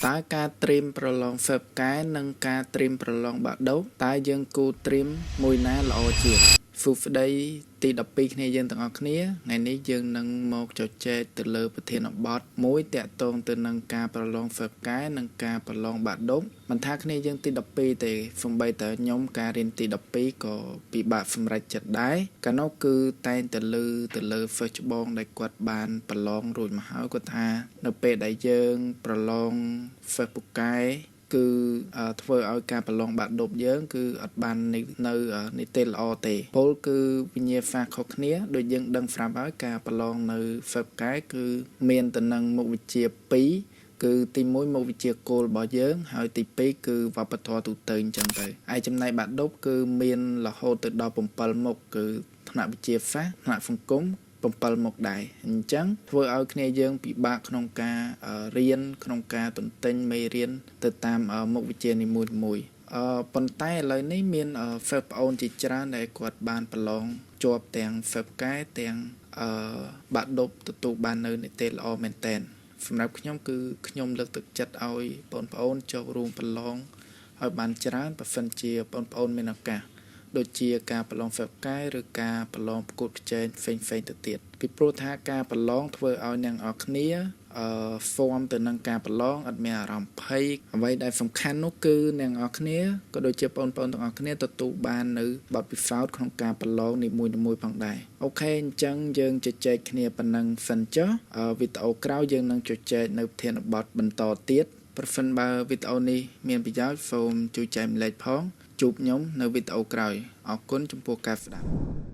តើការត្រៀមប្រឡងហ្វឹបកែនិងការត្រៀមប្រឡងបាក់ឌុបតើយើងគួរត្រៀមមួយណាល្អជាងសួស្តីទី12គ្នាយើងទាំងអស់គ្នាថ្ងៃនេះយើងនឹងមកជជែកទៅលើប្រធានបទមួយតាក់ទងទៅនឹងការប្រឡងហ្វឹបកែនិងការប្រឡងបាក់ឌុបមិនថាគ្នាយើងទី12ទេសូម្បីតែខ្ញុំការរៀនទី12ក៏ពិបាកសម្រេចចិត្តដែរកាលនោះគឺតែងតែលឺទៅលើ first ច្បងដែលគាត់បានប្រឡងរួចមកហើយគាត់ថានៅពេលដែលយើងប្រឡង first ពូកែគឺធ្វើឲ្យការប្រឡងបាក់ឌុបយើងគឺអត់បាននៅនិទ្ទេសល្អទេពោលគឺវិញ្ញាសាខុសគ្នាដូចយើងដឹងស្រាប់ហើយការប្រឡងនៅហ្វឹបកែគឺមានទៅនឹងមុខវិជ្ជា2គឺទី1មុខវិជ្ជាគោលរបស់យើង ហើយទី2គឺវប្បធម៌ទូទៅអញ្ចឹងទៅឯចំណែកបាក់ឌុបគឺមានរហូតទៅដល់7មុខគឺថ្នាក់វិទ្យាសាស្ត្រថ្នាក់សង្គម7មុខដែរអញ្ចឹងធ្វើឲ្យគ្នាយើងពិបាកក្នុងការរៀនក្នុងការទន្ទិញមេរៀនទៅតាមមុខវិជ្ជានីមួយៗអឺប៉ុន្តែឥឡូវនេះមានហ្វេបប្អូនជាច្រើនដែលគាត់បានប្រឡងជាប់ទាំងហ្វេបកែទាំងអឺបាក់ឌុបទទួលបាននៅនិទ្ទេសល្អមែនតែនសម្រាប់ខ្ញុំគឺខ្ញុំលើកទឹកចិត្តឲ្យបងប្អូនចូលរួមប្រឡងឲ្យបានច្រើនប្រសិនជាបងប្អូនមានឱកាសដូចជាការប្រឡងហ្វេបកែឬការប្រឡងប្រកួតប្រជែងផ្សេងផ្សេងទៅទៀតពីព្រោះថាការប្រឡងធ្វើឲ្យអ្នកនរគ្នាអឺហ្វមទៅនឹងការប្រឡងអត់មានអារម្មណ៍ភ័យអ្វីដែលសំខាន់នោះគឺអ្នកនរគ្នាក៏ដូចជាបងប្អូនទាំងអស់គ្នាទទួលបាននៅបទពិសោធន៍ក្នុងការប្រឡងនីមួយៗផងដែរ OK អញ្ចឹងយើងជជែកគ្នាប៉ុណ្ណឹងសិនចុះវីដេអូក្រោយយើងនឹងជជែកនៅប្រធានបទបន្តទៀតប្រសិនបើវីដេអូនេះមានប្រយោជន៍សូមជួយចែករំលែកផងជួបខ្ញុំនៅវីដេអូក្រោយអរគុណចំពោះការស្ដាប់។